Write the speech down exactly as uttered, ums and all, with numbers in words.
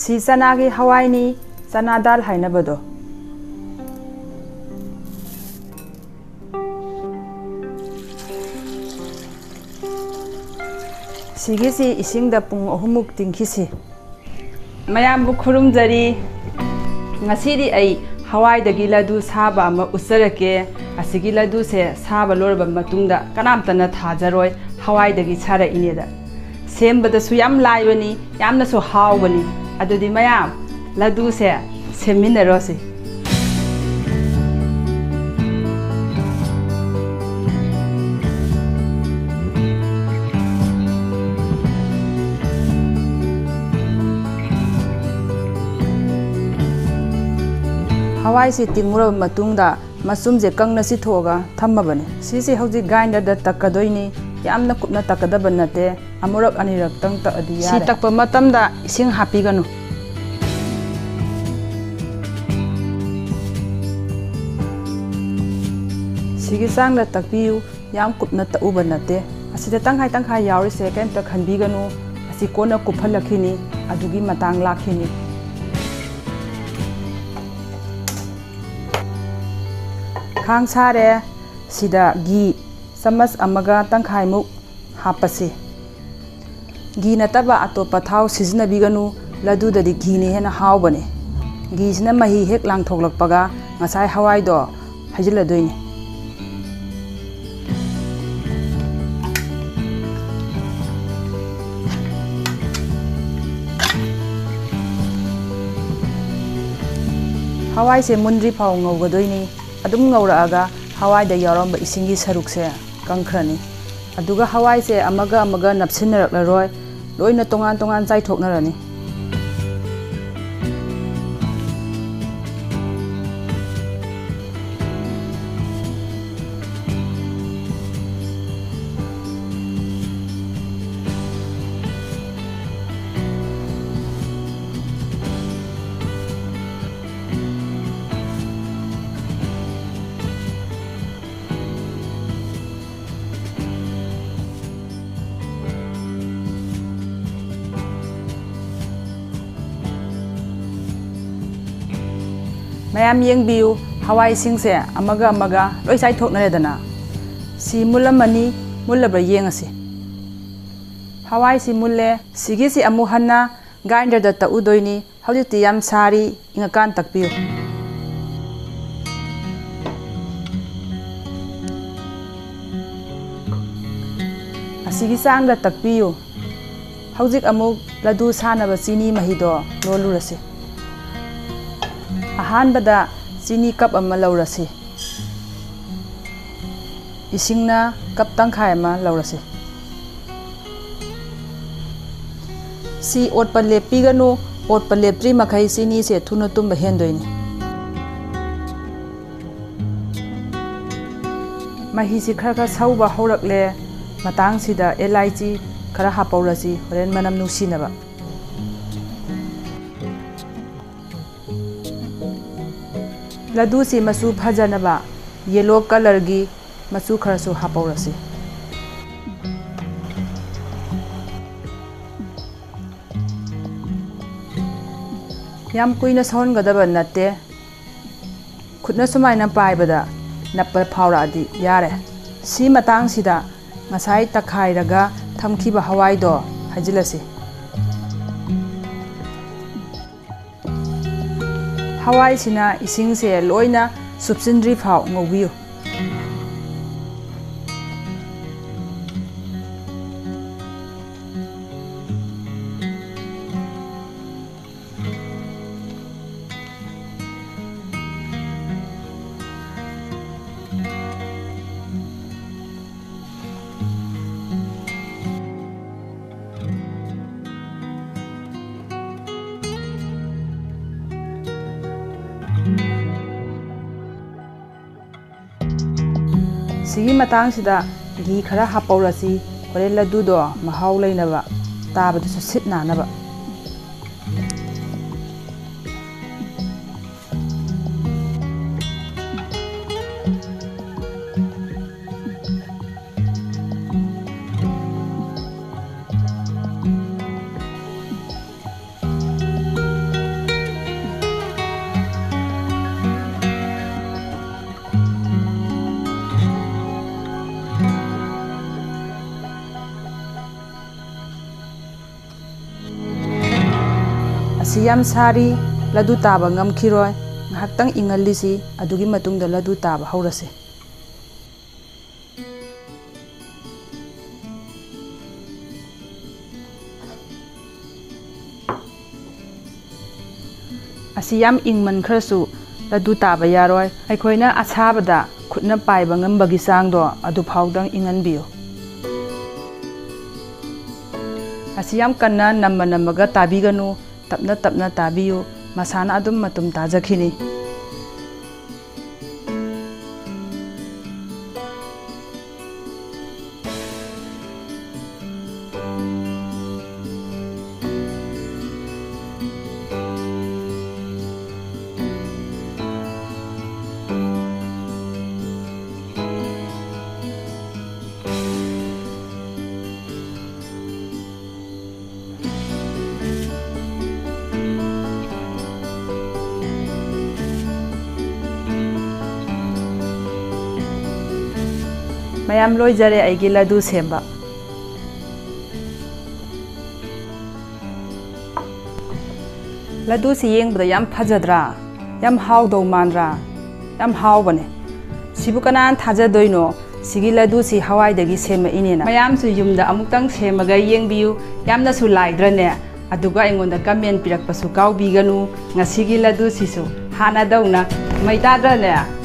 ꯁꯤ ꯆꯅꯥꯒꯤ ꯍꯋꯥꯏꯅꯤ, ꯆꯅꯥ ꯗꯥꯜ ꯍꯥꯏꯅꯕꯗꯣ꯫ ꯁꯤꯒꯤꯁꯤ ꯏꯁꯤꯡꯗ ꯄꯨꯡ ꯑꯍꯨꯝꯃꯨꯛ ꯇꯤꯡꯈꯤꯁꯤ꯫ ꯃꯌꯥꯝꯕꯨ ꯈꯨꯔꯨꯝꯖꯔꯤ꯫ ꯉꯁꯤꯗꯤ ꯑꯩ ꯍꯋꯥꯏꯗꯒꯤ ꯂꯗꯨ ꯁꯥꯕ ꯑꯃ ꯎꯠꯆꯔꯛꯀꯦ꯫ ꯑꯁꯤꯒꯤ ꯂꯗꯨꯁꯦ ꯁꯥꯕ ꯂꯣꯏꯔꯕ ꯃꯇꯨꯡꯗ ꯀꯅꯥꯝꯇꯅ ꯊꯥꯖꯔꯣꯏ ꯍꯋꯥꯏꯗꯒꯤ ꯁꯥꯔꯛꯏꯅꯦꯗ꯫ ꯁꯦꯝꯕꯗꯁꯨ ꯌꯥꯝ ꯂꯥꯏꯕꯅꯤ, ꯌꯥꯝꯅꯁꯨ ꯍꯥꯎꯕꯅꯤ꯫ ꯑꯗꯨꯗꯤ ꯃꯌꯥꯝ, ꯂꯗꯨꯁꯦ ꯁꯦꯝꯃꯤꯟꯅꯔꯣꯁꯤ꯫ ꯍꯋꯥꯏꯁꯤ ꯇꯤꯡꯉꯨꯔꯕ ꯃꯇꯨꯡꯗ ꯃꯆꯨꯝꯁꯦ ꯀꯪꯅ ꯆꯤꯊꯣꯛꯑꯒ ꯊꯝꯃꯕꯅꯤ꯫ ꯁꯤꯁꯦ ꯍꯧꯖꯤꯛ ꯒ꯭ꯔꯥꯏꯟꯗꯔꯗ ꯇꯛꯀꯗꯣꯏꯅꯤ꯫ ꯌꯥꯝꯅ ꯀꯨꯞꯅ ꯇꯛꯀꯗꯕ ꯅꯠꯇꯦ, ꯑꯃꯨꯔꯛ ꯑꯅꯤꯔꯛꯇꯪ ꯇꯛꯑꯗꯤ ꯁꯤ ꯌꯥꯔꯦ꯫ ꯇꯛꯄ ꯃꯇꯝꯗ ꯏꯁꯤꯡ ꯍꯥꯞꯄꯤꯒꯅꯨ꯫ ꯁꯤꯒꯤ ꯆꯥꯡꯗ ꯇꯛꯄꯤꯌꯨ꯫ ꯌꯥꯝ ꯀꯨꯞꯅ ꯇꯛꯎꯕ ꯅꯠꯇꯦ꯫ ꯑꯁꯤꯗ ꯇꯪꯈꯥꯏ ꯇꯪꯈꯥꯏ ꯌꯥꯎꯔꯤꯁꯦ ꯀꯔꯤꯝꯇ ꯈꯟꯕꯤꯒꯅꯨ꯫ ꯑꯁꯤ ꯀꯣꯟꯅ ꯀꯨꯞꯍꯜꯂꯛꯈꯤꯅꯤ, ꯑꯗꯨꯒꯤ ꯃꯇꯥꯡ ꯂꯥꯛꯈꯤꯅꯤ꯫ ꯈꯥꯡ ꯁꯥꯔꯦ꯫ ꯁꯤꯗ ꯘꯤ ꯆꯥꯃꯁ ꯑꯃꯒ ꯇꯪꯈꯥꯏꯃꯨꯛ ꯍꯥꯞꯄꯁꯤ꯫ ꯘꯤ ꯅꯠꯇꯕ ꯑꯇꯣꯞꯄ ꯊꯥꯎ ꯁꯤꯖꯤꯟꯅꯕꯤꯒꯅꯨ, ꯂꯗꯨꯗꯗꯤ ꯘꯤꯅ ꯍꯦꯟꯅ ꯍꯥꯎꯕꯅꯦ꯫ ꯘꯤꯁꯤꯅ ꯃꯍꯤ ꯍꯦꯛ ꯂꯥꯡꯊꯣꯛꯂꯛꯄꯒ ꯉꯁꯥꯏ ꯍꯋꯥꯏꯗꯣ ꯍꯩꯖꯤꯜꯂꯗꯣꯏꯅꯤ꯫ ꯍꯋꯥꯏꯁꯦ ꯃꯨꯟꯗ꯭ꯔꯤ ꯐꯥꯎ ꯉꯧꯒꯗꯣꯏꯅꯤ꯫ ꯑꯗꯨꯝ ꯉꯧꯔꯛꯑꯒ ꯍꯋꯥꯏꯗ ꯌꯥꯎꯔꯝꯕ ꯏꯁꯤꯡꯒꯤ ꯁꯔꯨꯛꯁꯦ ꯀꯪꯈ꯭ꯔꯅꯤ꯫ ꯑꯗꯨꯒ ꯍꯋꯥꯏꯁꯦ ꯑꯃꯒ ꯑꯃꯒ ꯅꯞꯁꯤꯟꯅꯔꯛꯂꯔꯣꯏ, ꯂꯣꯏꯅ ꯇꯣꯉꯥꯟ ꯇꯣꯉꯥꯟ ꯆꯥꯏꯊꯣꯛꯅꯔꯅꯤ꯫ ꯃꯌꯥꯝ ꯌꯦꯡꯕꯤꯌꯨ, ꯍꯋꯥꯏꯁꯤꯡꯁꯦ ꯑꯃꯒ ꯑꯃꯒ ꯂꯣꯏ ꯆꯥꯏꯊꯣꯛꯅꯔꯦꯗꯅ꯫ ꯁꯤ ꯃꯨꯜꯂꯝꯃꯅꯤ, ꯃꯨꯜꯂꯕ꯭ꯔꯥ ꯌꯦꯡꯉꯁꯤ꯫ ꯍꯋꯥꯏꯁꯤ ꯃꯨꯜꯂꯦ꯫ ꯁꯤꯒꯤꯁꯤ ꯑꯃꯨꯛ ꯍꯟꯅ ꯒ꯭ꯔꯥꯏꯟꯗꯔꯗ ꯇꯛꯎꯗꯣꯏꯅꯤ꯫ ꯍꯧꯖꯤꯛꯇꯤ ꯌꯥꯝ ꯁꯥꯔꯤ, ꯏꯪꯉꯀꯥꯟ ꯇꯛꯄꯤꯌꯨ꯫ ꯑꯁꯤꯒꯤ ꯆꯥꯡꯗ ꯇꯛꯄꯤꯌꯨ꯫ ꯍꯧꯖꯤꯛ ꯑꯃꯨꯛ ꯂꯗꯨ ꯁꯥꯅꯕ ꯆꯤꯅꯤ ꯃꯍꯤꯗꯣ ꯂꯣꯜꯂꯨꯔꯁꯤ꯫ ꯑꯍꯥꯟꯕꯗ ꯆꯤꯅꯤ ꯀꯞ ꯑꯃ ꯂꯧꯔꯁꯤ꯫ ꯏꯁꯤꯡꯅ ꯀꯞ ꯇꯪꯈꯥꯏ ꯑꯃ ꯂꯧꯔꯁꯤ꯫ ꯁꯤ ꯑꯣꯠꯄ ꯂꯦꯞꯄꯤꯒꯅꯨ, ꯑꯣꯠꯄ ꯂꯦꯞꯇ꯭ꯔꯤ ꯃꯈꯩ ꯆꯤꯅꯤꯁꯦ ꯊꯨꯅ ꯇꯨꯝꯕ ꯍꯦꯟꯗꯣꯏꯅꯤ꯫ ꯃꯍꯤꯁꯤ ꯈꯔ ꯈꯔ ꯁꯧꯕ ꯍꯧꯔꯛꯂꯦ꯫ ꯃꯇꯥꯡꯁꯤꯗ ꯑꯦꯂꯥꯏꯆꯤ ꯈꯔ ꯍꯥꯞꯄꯧꯔꯁꯤ, ꯍꯣꯔꯦꯟ ꯃꯅꯝ ꯅꯨꯡꯁꯤꯅꯕ꯫ ꯂꯗꯨꯁꯤ ꯃꯆꯨ ꯐꯖꯅꯕ ꯌꯦꯂꯣ ꯀꯂꯔꯒꯤ ꯃꯆꯨ ꯈꯔꯁꯨ ꯍꯥꯞꯄꯧꯔꯁꯤ꯫ ꯌꯥꯝ ꯀꯨꯏꯅ ꯁꯧꯍꯟꯒꯗꯕ ꯅꯠꯇꯦ꯫ ꯈꯨꯠꯅ ꯁꯨꯃꯥꯏꯅ ꯄꯥꯏꯕꯗ ꯅꯞꯄ ꯐꯥꯎꯔꯛꯑꯗꯤ ꯌꯥꯔꯦ꯫ ꯁꯤ ꯃꯇꯥꯡꯁꯤꯗ ꯉꯁꯥꯏ ꯇꯛꯈꯥꯏꯔꯒ ꯊꯝꯈꯤꯕ ꯍꯋꯥꯏꯗꯣ ꯍꯩꯖꯤꯜꯂꯁꯤ꯫ ꯍꯋꯥꯏꯁꯤꯅ ꯏꯁꯤꯡꯁꯦ ꯂꯣꯏꯅ ꯁꯨꯞꯆꯤꯟꯗ꯭ꯔꯤ ꯐꯥꯎ ꯉꯧꯕꯤꯌꯨ꯫ ꯁꯤꯒꯤ ꯃꯇꯥꯡꯁꯤꯗ ꯘꯤ ꯈꯔ ꯍꯥꯞꯄꯧꯔꯁꯤ, ꯍꯣꯔꯦꯟ ꯂꯗꯨꯗꯣ ꯃꯍꯥꯎ ꯂꯩꯅꯕ, ꯇꯥꯕꯗꯁꯨ ꯁꯤꯠ ꯅꯥꯟꯅꯕ꯫ ꯁꯤ ꯌꯥꯝ ꯁꯥꯔꯤ, ꯂꯗꯨ ꯇꯥꯕ ꯉꯝꯈꯤꯔꯣꯏ꯫ ꯉꯥꯏꯍꯥꯛꯇꯪ ꯏꯪꯍꯜꯂꯤꯁꯤ, ꯑꯗꯨꯒꯤ ꯃꯇꯨꯡꯗ ꯂꯗꯨ ꯇꯥꯕ ꯍꯧꯔꯁꯤ꯫ ꯑꯁꯤ ꯌꯥꯝ ꯏꯪꯃꯟꯈ꯭ꯔꯁꯨ ꯂꯗꯨ ꯇꯥꯕ ꯌꯥꯔꯣꯏ꯫ ꯑꯩꯈꯣꯏꯅ ꯑꯁꯥꯕꯗ ꯈꯨꯠꯅ ꯄꯥꯏꯕ ꯉꯝꯕꯒꯤ ꯆꯥꯡꯗꯣ ꯑꯗꯨꯐꯥꯎꯗꯪ ꯏꯪꯍꯟꯕꯤꯌꯨ꯫ ꯑꯁꯤ ꯌꯥꯝ ꯀꯟꯅ ꯅꯝꯃ ꯅꯝꯃꯒ ꯇꯥꯕꯤꯒꯅꯨ, ꯇꯞꯅ ꯇꯞꯅ ꯇꯥꯕꯤꯌꯨ, ꯃꯁꯥꯅ ꯑꯗꯨꯝ ꯃꯇꯨꯝ ꯇꯥꯖꯈꯤꯅꯤ꯫ ꯃꯌꯥꯝ, ꯂꯣꯏꯖꯔꯦ ꯑꯩꯒꯤ ꯂꯗꯨ ꯁꯦꯝꯕ꯫ ꯂꯗꯨꯁꯤ ꯌꯦꯡꯕꯗ ꯌꯥꯝ ꯐꯖꯗ꯭ꯔꯥ? ꯌꯥꯝ ꯍꯥꯎꯗꯧ ꯃꯥꯟꯗ꯭ꯔꯥ? ꯌꯥꯝ ꯍꯥꯎꯕꯅꯦ꯫ ꯁꯤꯕꯨ ꯀꯅꯥꯅ ꯊꯥꯖꯗꯣꯏꯅꯣ? ꯁꯤꯒꯤ ꯂꯗꯨꯁꯤ ꯍꯋꯥꯏꯗꯒꯤ ꯁꯦꯝꯃꯛꯏꯅꯦꯅ꯫ ꯃꯌꯥꯝꯁꯨ ꯌꯨꯝꯗ ꯑꯃꯨꯛꯇꯪ ꯁꯦꯝꯃꯒ ꯌꯦꯡꯕꯤꯌꯨ꯫ ꯌꯥꯝꯅꯁꯨ ꯂꯥꯏꯗ꯭ꯔꯅꯦ? ꯑꯗꯨꯒ ꯑꯩꯉꯣꯟꯗ comment ꯄꯤꯔꯛꯄꯁꯨ ꯀꯥꯎꯕꯤꯒꯅꯨ꯫ ꯉꯁꯤꯒꯤ ꯂꯗꯨꯁꯤꯁꯨ ꯍꯥꯟꯅꯗꯧꯅ ꯃꯩ ꯇꯥꯗ꯭ꯔꯅꯦ?